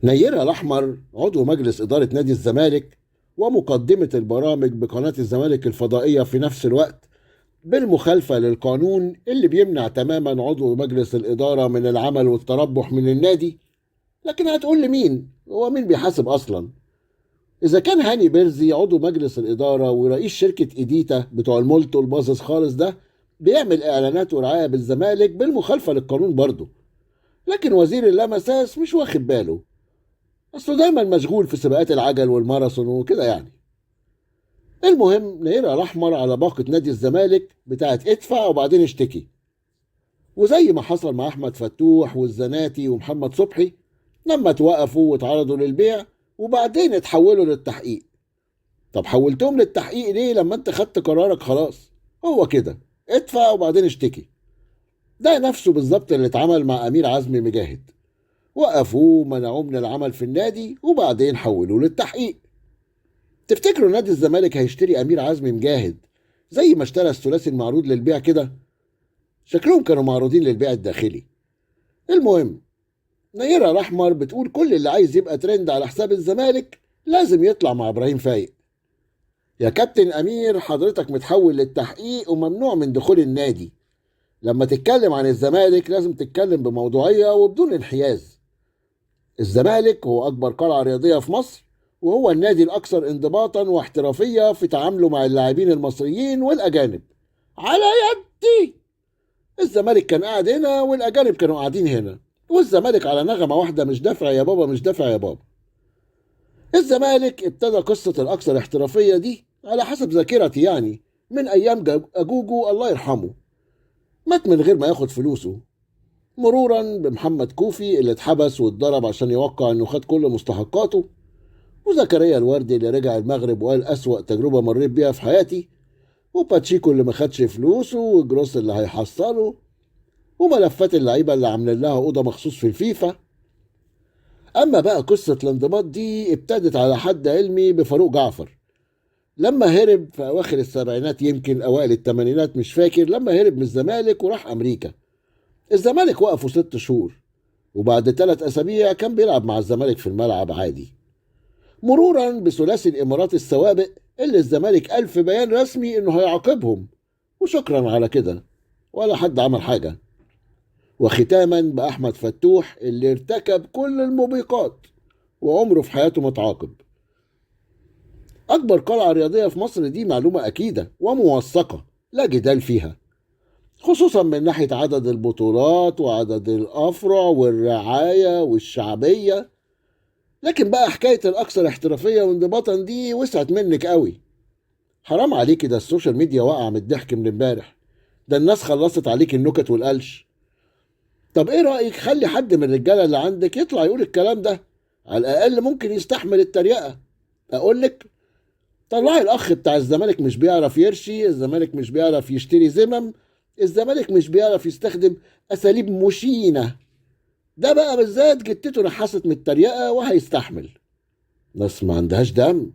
نيرة الأحمر عضو مجلس إدارة نادي الزمالك ومقدمة البرامج بقناة الزمالك الفضائية في نفس الوقت، بالمخالفة للقانون اللي بيمنع تماما عضو مجلس الإدارة من العمل والتربح من النادي. لكن هتقول لي مين؟ هو مين بيحاسب أصلا؟ إذا كان هاني بيرزي عضو مجلس الإدارة ورئيس شركة إيديتا بتوع المولتو البازز خالص ده بيعمل إعلانات ورعاية بالزمالك بالمخالفة للقانون برضه، لكن وزير اللامساس مش واخد باله، أصله دايما مشغول في سباقات العجل والماراثون وكده يعني. المهم نيرة الأحمر على باقة نادي الزمالك بتاعت ادفع وبعدين اشتكي، وزي ما حصل مع أحمد فتوح والزناتي ومحمد صبحي لما توقفوا واتعرضوا للبيع وبعدين اتحولوا للتحقيق. طب حولتهم للتحقيق ليه لما انت خدت قرارك خلاص؟ هو كده، ادفع وبعدين اشتكي. ده نفسه بالظبط اللي اتعمل مع أمير عزمي مجاهد، وقفوه منعوه من العمل في النادي وبعدين حولوه للتحقيق. تفتكروا نادي الزمالك هيشتري أمير عزمي مجاهد زي ما اشترى الثلاثي المعروض للبيع كده؟ شكلهم كانوا معروضين للبيع الداخلي. المهم نيرة الأحمر بتقول كل اللي عايز يبقى ترند على حساب الزمالك لازم يطلع مع إبراهيم فايق. يا كابتن أمير، حضرتك متحول للتحقيق وممنوع من دخول النادي. لما تتكلم عن الزمالك لازم تتكلم بموضوعية وبدون انحياز. الزمالك هو أكبر قلعة رياضية في مصر، وهو النادي الأكثر انضباطا واحترافية في تعامله مع اللاعبين المصريين والأجانب. على يدي الزمالك كان قاعد هنا والأجانب كانوا قاعدين هنا، والزمالك على نغمة واحدة، مش دافع يا بابا مش دافع يا بابا. الزمالك ابتدى قصة الأكثر احترافية دي على حسب ذاكرتي يعني من أيام أجوجو الله يرحمه، مات من غير ما ياخد فلوسه، مرورا بمحمد كوفي اللي اتحبس واتضرب عشان يوقع انه خد كل مستحقاته، وزكريا الوردي اللي رجع المغرب وقال أسوأ تجربة مريت بيها في حياتي، وباتشيكو اللي ما خدش فلوسه، وجروس اللي هيحصله، وملفات اللعيبة اللي عاملين لها أوضة مخصوص في الفيفا. أما بقى قصة الانضباط دي ابتدت على حد علمي بفاروق جعفر لما هرب في أواخر السبعينات، يمكن أوائل الثمانينات مش فاكر، لما هرب من الزمالك وراح أمريكا. الزمالك وقفوا 6 شهور، وبعد 3 أسابيع كان بيلعب مع الزمالك في الملعب عادي. مرورا بثلاثي الإمارات السوابق اللي الزمالك قال في بيان رسمي إنه هيعاقبهم، وشكرا على كده ولا حد عمل حاجة. وختاما بأحمد فتوح اللي ارتكب كل الموبقات وعمره في حياته ما اتعاقب. أكبر قلعة رياضية في مصر دي معلومة أكيدة وموثقة لا جدال فيها، خصوصا من ناحية عدد البطولات وعدد الأفرع والرعاية والشعبية. لكن بقى حكاية الأكثر احترافية وانضباطا دي وسعت منك قوي، حرام عليكي، ده ال social media وقع من الضحك من امبارح، ده الناس خلصت عليك النكت والقلش. طب ايه رأيك خلي حد من الرجالة اللي عندك يطلع يقول الكلام ده، على الأقل ممكن يستحمل التريقة. أقولك طلعي الأخ بتاع الزمالك مش بيعرف يرشي، الزمالك مش بيعرف يشتري زمم، الزمالك مش بيعرف يستخدم أساليب مشينة، ده بقى بالذات جتته نحست من التريقة وهيستحمل. ناس ما عندهاش دم.